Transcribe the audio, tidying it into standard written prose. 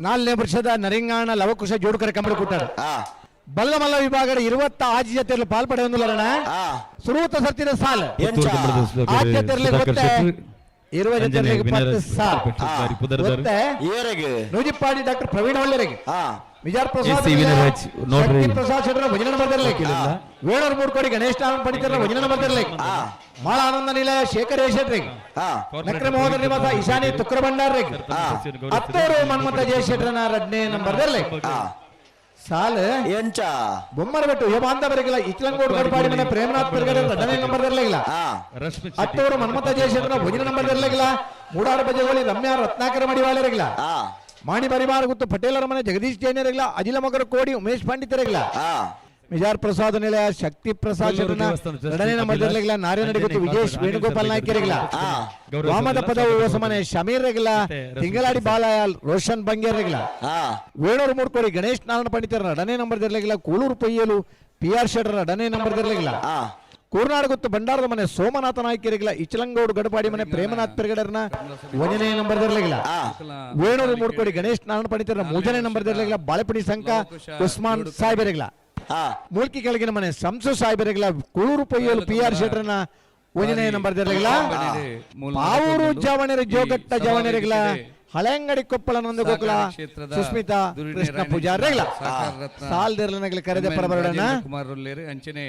ನಾಲ್ನೇ ವರ್ಷದ ನರಿಂಗಾಣ ಲವಕುಶ ಜೋಡುಕರ ಕಂಬಳಿ ಕೂಟಾಡು. ಬಲ್ಲಮಲ್ಲ ವಿಭಾಗದ 26 ಜತೆಯಲ್ಲಿ ಪಾಲ್ಪಡೆಯೊಂದುಲ್ಲರಣ. ಸುರೂತ ಸರ್ತಿದ ಸಾಲ್. ಎಂಚ? ಆದ್ಯ ತೆರ್ಲಿಗೆ ಸುಧಾಕರ್ ಗೊತ್ತೆ. ಶೆಟ್ರು 20 ಅಂಜನೆ ಜತೆರ್ಲಿಗೆ 10 ವಿನಯರಾಜ್ ಸಾಲ್. ಬಾರಿ ಪುದರ್ದಾರ್. ಗೊತ್ತೆ? ಏರೆಗ್? ನೂಜಿಪ್ಪಾಡಿ ಡಾಕ್ಟರ್ ಪ್ರವೀಣ್ ಒಳ್ಳೆರಿಗೆ, ವಿಜಾರ್ ಪ್ರಸಾದ್, ಎಸ್ ಸಿ ವಿನಯರಾಜ್ ನೋಡ್ರಿ. ಶಕ್ತಿ ಪ್ರಸಾದ್ ಶೆಟ್ಟರ ಭಜನೆ ಬರ್ದಿರ್ಲಿಕ್ಕೆ, ವೇಣೂರು ಮೂಡ್ಕೋಡಿ ಗಣೇಶ್ ನಾರಾಯಣ ಪಂಡಿತರ ಭಜನೆ ಬರ್ದಿರ್ಲಿಕ್ಕೆ, ಮಾಳ ಆನಂದ ನಿಲಯ ಶೇಖರ್ ಶೆಟ್ರಿಗೆ, ನಕ್ರ ಮಹೋದರ ನಿವಾಸ ಈಶಾನಿ ತುಕ್ರ ಭಂಡಾರ್ರಿಗೆ, ಅತ್ತೂರು ಮನ್ಮಥ ಜಯಶೆಟ್ಟರನ ಎರಡನೇ ನಂಬರ್ ಸಾಲ್. ಎಂಚ? ಬೊಮ್ಮರ ಬೆಟ್ಟು ಯಮಾಂತ ಬರಗಿಲ್ಲ, ಇಚ್ಲಂಗೋಡು ಗಡಪಾಡಿ ಮನೆ ಪ್ರೇಮನಾಥ್ ಪೆರ್ಗಡೆ ಎರಡನೇ ನಂಬರ್ ಇರಲಿಲ್ಲ. ರಶ್ಮಿ. ಅತ್ತೂರು ಮನ್ಮಥ ಜಯಶೆಟ್ಟರ ಭೋಜನ ನಂಬರ್ ಇರಲಿಲ್ಲ. ಮೂಡಾರ ಬಜಗೋಳಿ ರಮ್ಯಾ ರತ್ನಾಕರ ಮಡಿವಾಳರಿಗಿಲ್ಲ. ಮಾಣಿ ಪರಿವಾರ ಗುತ್ತು ಪಟೇಲರ ಮನೆ ಜಗದೀಶ್ ಜೈನರಿಗಿಲ್ಲ. ಅಜಿಲ ಮಗರ ಕೋಡಿ ಉಮೇಶ್ ಪಂಡಿತರಿಗಿಲ್ಲ. ಮಿಜಾರ್ ಪ್ರಸಾದ್ ನಿಲಯ ಶಕ್ತಿ ಪ್ರಸಾದ್ ಕೊಲ್ಲೂರು ಶೆಟ್ಟರ್ನ ದೇವಸ್ಥಾನ ಟ್ರಸ್ಟಿ ಎರಡನೇ ನಂಬರ್ ಅಭಿಲಾಷ್, ಇರಲಿಲ್ಲ. ನಾರ್ಯನಡಿ ಗುತ್ತು ಅಂಜನೆ ವಿಜೇಶ್ ಕಾರ್ಪೊರೇಟ್ ವೇಣುಗೋಪಾಲ್ ಅನಿಲ್ ನಾಯ್ಕರಿಗಿಲ್ಲ. ಗೌರವಿಸುವುದಿಲ್ಲ. ವಾಮದ ಪದವು ಹೊಸಮನೆ ಶಮೀರ್ ರೆಗಿಲ್ಲ. ಮತ್ತೆ ರಶ್ಮಿ. ತಿಂಗಳಾಡಿ ಬಾಲಯಾಲ್ ರೋಷನ್ ಬಂಗೇರ್. ವೇಣೂರು ಮೂಡ್ಕೋಡಿ ಗಣೇಶ್ ನಾರಾಯಣ ಪಂಡಿತರ ಎರಡನೇ ನಂಬರ್ ಇರಲಿಲ್ಲ. ಕೂಳೂರು ಪೊಯ್ಯಲು ಪಿ ಆರ್ ಶೆಟ್ಟರ್ ಎರಡನೇ ನಂಬರ್ ಇರಲಿಲ್ಲ. ಕೂರ್ನಾಡಗುತ್ತು ಭಂಡಾರದ ಮನೆ ಸೋಮನಾಥ ನಾಯ್ಕರಿಗಿಲ್ಲ. ಇಚಲಂಗೌಡು ಗಡಪಾಡಿ ಮನೆ ಪ್ರೇಮನಾಥ್ ಪೆರ್ಗಡರ್ನ ಒಂದನೇ ನಂಬರ್ ಇರಲಿಲ್ಲ. ವೇಣೂರು ಮೂಡ್ಕೋಡಿ ಗಣೇಶ್ ನಾರಾಯಣ ಪಂಡಿತರ ಮೂರನೇ ನಂಬರ್ ಇರಲಿಲ್ಲ. ಬಾಳೆಪುಡಿ ಸಂಕ ಉಸ್ಮಾನ್ ಸಾಹೇಬರಿಗಿಲ್ಲ. ಮೂಲ್ಕಿ ಕೆಳಗಿನ ಮನೆ ಸಂಸು ಸಾಹೇಬರಿಗಿಲ್ಲ. ಕೂಳೂರು ಪೊಯ್ಯಲು ಪಿ ಆರ್ ಶೆಟ್ಟರ್ನ ಒಂದನೇ ನಂಬರ್ ಇರಲಿಲ್ಲ. ಪಾವೂರು ಜವಣರ ಜೋಗಟ್ಟ ಜವಣರಿಗಿಲ್ಲ. ಹಳೆಂಗಡಿ ಕೊಪ್ಪಳ ನಂದಗೋಕುಲ ಸುಸ್ಮಿತಾ ಕೃಷ್ಣ ಪೂಜಾರಿಗಳ ಸಾಲ್ದಿರ್ಲನಗಲಿ ಕರೆದ ಪರಬರಡನ. ಕುಮಾರ್ ಅಂಚನೆ.